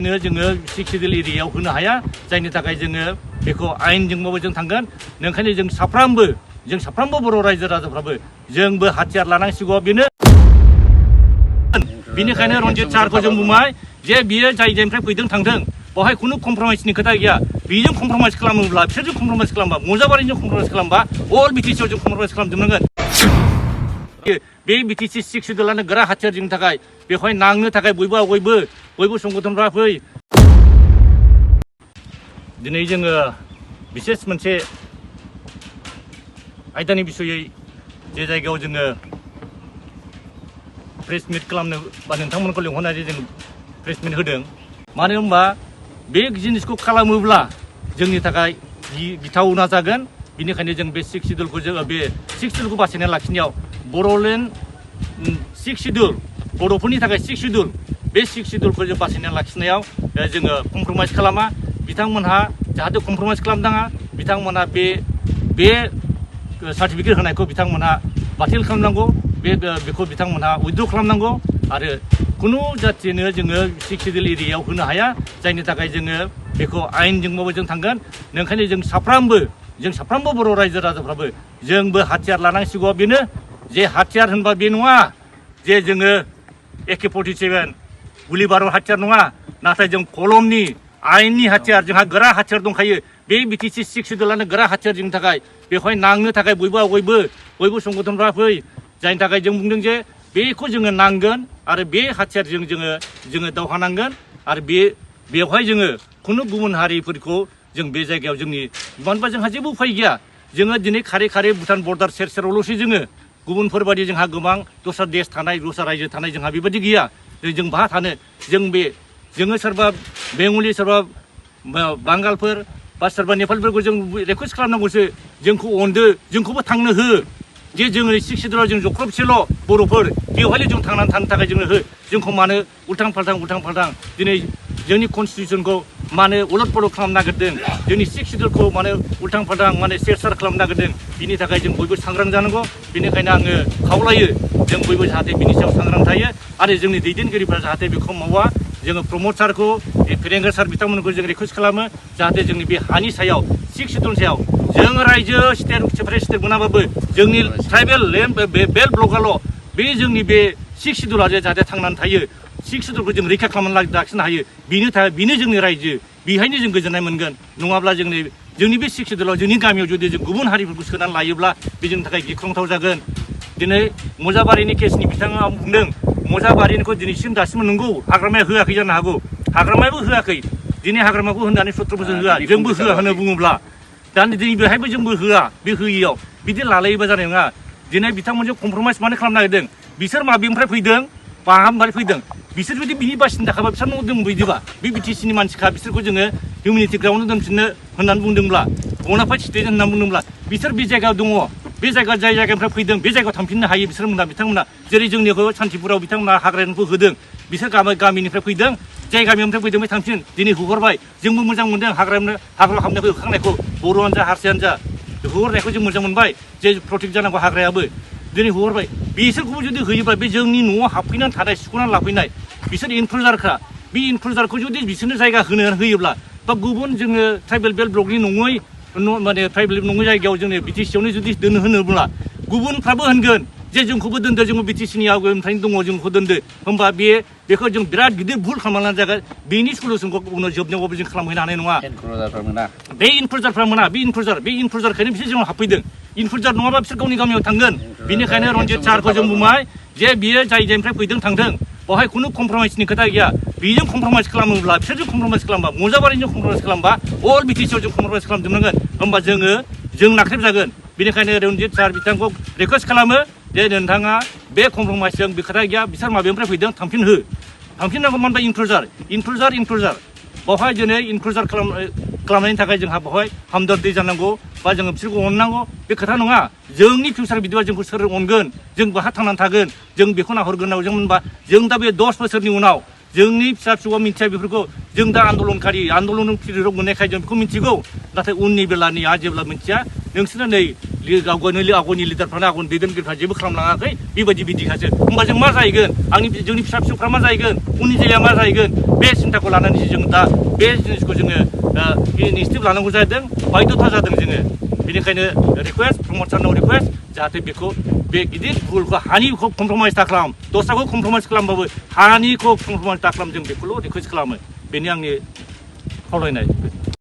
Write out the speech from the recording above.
जोङो सिक्सिडुल एरियायाव होनो हाया जायनि थाखाय जोङो बेखौ आयेनजोंबाबो जों थांगोन नोंखायनो जों साफ्रोमबो बर' रायजो राजाफ्राबो जोंबो हाथियार लानांसिगौ बेनो बिनिखायनो रन्जित सारखौ जों बुंबाय जे बियो जाय जायनिफ्राय फैदों थांथों बेवहाय खुनु कमप्रमाइसनि खोथा गैया बेजों कमप्रमाइस खालामोब्ला बिसोरजों कमप्रमाइस खालामबा मुजाबारिजों कमप्रमाइस खालामबा अल बिटिसिआव जों कमप्रमाइस खालामजोबनांगोन बे बिटिसि सिक्सिडुलानो गोरा हाथियार जोंनि थाखाय बेवहाय नांनो थाखाय बयबो संगठनफ्रा फै दिनै जोङो बिसेस मोनसे आयदानि बिसयै जे जायगायाव जोङो प्रेस मिट खालामनो बा नोंथांमोनखौ लिंहरनानै जों प्रेस मिट होदों मानो होनबा बे जिनिसखौ खालामोब्ला जोंनि थाखाय गिथावना जागोन बिनिखायनो जों बे सिक्सिडुलखौ बासायना लाखिनायाव बर'लेण्ड सिक्सिडुल बर'फोरनि थाखाय सिक्सिडुल बे सिक्सिडुलखौ जों बासायना लाखिनायाव जोङो कमप्रमाइस खालामा बिथांमोनहा जाहाथे कमप्रमाइस खालामनाङा बिथांमोनहा बे सार्टिफिकेट होनायखौ बिथांमोनहा बातिल खालामनांगौ बेखौ बिथांमोनहा उइथड्र खालामनांगौ आरो खुनु जाथिनो जोङो सिक्सिडुल एरियायाव होनो हाया जायनि थाखाय जोङो बेखौ आयेनजोंबाबो जों थांगोन नोंखायनो जों साफ्रोमबो बर' रायजो राजाफ्राबो जोंबो हाथियार लानांसिगौ बेनो जे हाथियार होनबा बे नङा जे जोङो AK-47 गुलि बारुद हाथियार नङा नाथाय जों कलमनि आयेननि हाथियार जोंहा गोरा हाथियार दंखायो बे बिटिसि सिक्सिडुलानो गोरा हाथियार जोंनि थाखाय बेवहाय नांनो थाखाय बयबो संगठनफ्रा फै जायनि थाखाय जों बुंदों जे बेखौ जोङो नांगोन आरो बे हाथियारजों जोङो दावहा नांगोन आरो बेवहाय जोङो खुनु गुबुन हारिफोरखौ जों बे जायगायाव जोंनि मानोबा जोंहा जेबो उफाय गैया जोङो दिनै खारै भुटान बर्डार सेरावल'सो जोङो गुबुनफोरबायदि जोंहा गोबां दस्रा देश थानाय दस्रा रायजो थानाय जोंहा बेबायदि गैया जों बहा थानो जोङो सोरबा बेंगलि सोरबा बांगालफोर बा सोरबा नेपालफोरखौ जों रिकुवेस्ट खालामनांगौसो जोंखौ अनदो जोंखौबो थांनो हो जे जोङो सिक्सिडुलाव जों जख्रबसेल' बर'फोर बेवहायल' जों थांनानै थानो थाखाय जोंनो हो जोंखौ मानो उल्थां फाल्थां दिनै जोंनि कनस्टिटिउसनखौ मानो उलट पलट खालामनो नागिरदों जोंनि सिक्सिडुलखौ मानो उल्थां फाल्थां माने सेर खालामनो नागिरदों बिनि थाखाय जों बयबो सांग्रां जानांगौ बेनिखायनो आङो खावलायो जों बयबो जाहाथे बिनि सायाव सांग्रां थायो आरो जोंनि दैदेनगिरिफ्रा जाहाथे बेखौ मावा जोङो प्रमद सारखौ फेरेंगा सार बिथांमोनखौ जों रिकुवेस्ट खालामो जाहाथे जोंनि बे हानि सायाव सिक्सिडुलनि सायाव जों रायजो सेपारेट स्टेट मोनाबाबो जोंनि ट्राइबेल लेन्ड बेल्ट ब्लकआल' बे जोंनि बे सिक्सिडुला जाहाथे थांनानै थायो सिक्सिडुलखौ जों रैखा खालामनानै लाखिनो हायो बेनो जोंनि रायजो बेहायनो जों गोजोननाय मोनगोन नङाब्ला जोंनि बे सिक्सिडुलाव जोंनि गामियाव जुदि जों गुबुन हारिफोरखौ सोनानै लायोब्ला बे जोंनि थाखाय गिख्रंथाव जागोन दिनै मजाबारिनि केसनि बिथाङा बुंदों मजाबारिनिखौ दासिमबो नंगौ हाग्रामाया होआखै जानो हागौ हाग्रामायाबो होआखै दिनै हाग्रामाखौ होननानै 17 बोसोर होआ जोंबो होआ होनना बुङोब्ला दा दिनै बेहायबो जोंबो होआ बे होयियाव बिदि लालायोबा जानाय नङा दिनै बिथांमोनजों कमप्रमाइस मानो खालामनो नागिरदों बिसोर माबेनिफ्राय फैदों माहानिफ्राय फैदों बिसोर जुदि बिनि बासिनो थाखायबा बिसोर न' दोनबोयोबा बे बिटिसिनि मानसिखा बिसोरखौ जोङो हिउमेनिटि ग्राउन्डआव दोनफिननो होननानै बुंदोंब्ला बनाफाइड स्टेट होननानै बुंदोंब्ला बिसोर बे जायगायाव दङ बे जाय जायगानिफ्राय फैदों बे जायगायाव थांफिननो हायो बिथांमोना जेरै जोंनिखौ सान्तिपुराव बिथांमोना हाग्रानिखौ होदों बिसोर गामिनिफ्राय फैदों जाय गामिनिफ्राय फैदों बे थांफिन दिनै होहरबाय जोंबो मोजां मोनदों हाग्रायाव हाबनायखौ होखांनायखौ बर'आनो जा हारसायानो जा होहरनायखौ जों मोजां मोनबाय जे प्रटेक्ट जानांगौ हाग्रायाबो दिनै होहरबाय बिसोरखौबो जुदि होयोब्ला बे जोंनि न'आव हाबफैनानै थानाय सिख'नानै लाफैनाय बिसोर इनक्लुजारखा बे इनक्लुजारखौ जुदि बिसोरनो जायगा होयोब्ला बा गुबुन जोङो ट्राइबेल बेल्ट ब्लकनि नङै माने ट्राइबेल नङै जायगायाव जोंनो बिटिसियावनो जुदि होनोब्ला गुबुनफ्राबो होनगोन जे जोंखौबो दोनदो जोंबो बिटिसिनि आवगायनिफ्रायनो दङ जोंखौ दोनदो होमबा बेखौ जों बिराद गिदिर भुल खालामनानै जागोन बेनि सलुसनखौ उनाव जोबनायावबो जों खालामहैनो हानाय नङा बे इनक्लुजारफ्रा मोना बे इनक्लुजारखायनो बिसोर जोंनाव हाबफैदों इनक्लुजार नङाबा बिसोर गावनि गामियाव थांगोन बेनिखायनो रन्जित सारखौ जों बुंबाय जे बियो जाय जायनिफ्राय फैदों थांथों बेवहाय खुनु कमप्रमाइसनि खोथा गैया बेजों कमप्रमाइस खालामोब्ला बिसोरजों कमप्रमाइस खालामबा मुजाबारिजों कमप्रमाइस खालामबा अल बिटिसिआव जों कमप्रमाइस खालामजोबनांगोन होमबा जों नाख्रेबजागोन बेनिखायनो रन्जित सार बिथांखौ रिकुवेस्ट खालामो जे नोंथाङा बे कमप्रमाइसजों बे खोथा गैया बिसोर माबेनिफ्राय फैदों थांफिननांगौ मानो होनबा इनक्लुजार बेवहाय दिनै इनक्लुजार खालामनायनि थाखाय जोंहा बेवहाय हामदर्दि जानांगौ बा जोङो बिसोरखौ अननांगौ बे खोथा नङा जोंनि फिउचार बिदिबा जोंखौ सोर अनगोन जों बहा थांनानै थागोन जों बेखौ नाहरगोन जों होनबा जों दा बे 10 बोसोरनि उनाव जोंनि फिसा फिसौआ मिथिया बेफोरखौ जों दा आन्दलन पिरियडआव मोननायखाय जों बेखौ मिथिगौ नाथाय उननि बेलानिया जेब्ला मिथिया नोंसोरनो नै आवगायनि लिडारफ्रानो आगोल दैदेनगिरिफ्रा जेबो खालामलाङाखै बेबायदि बिदिखासो होमबा जों मा जाहैगोन जोंनि फिसा फिसौफ्रा मा जाहैगोन उननि जोलैया मा जाहैगोन बे सिन्ताखौ लानानैसो जों दा बे जिनिसखौ जोङो इनिसियेटिभ लानांगौ जादों बायध'था जादों जोङो बेनिखायनो रिकुवेस्ट प्रमद सारनाव रिकुवेस्ट जाहाथे बेखौ बे गिदिर भुलखौ हानिखौ कमप्रमाइस दा खालाम दस्राखौ कमप्रमाइस खालामबाबो हानिखौ कमप्रमाइस दा खालाम जों बेखौल' रिकुवेस्ट खालामो बेनो आंनि खावलायनाय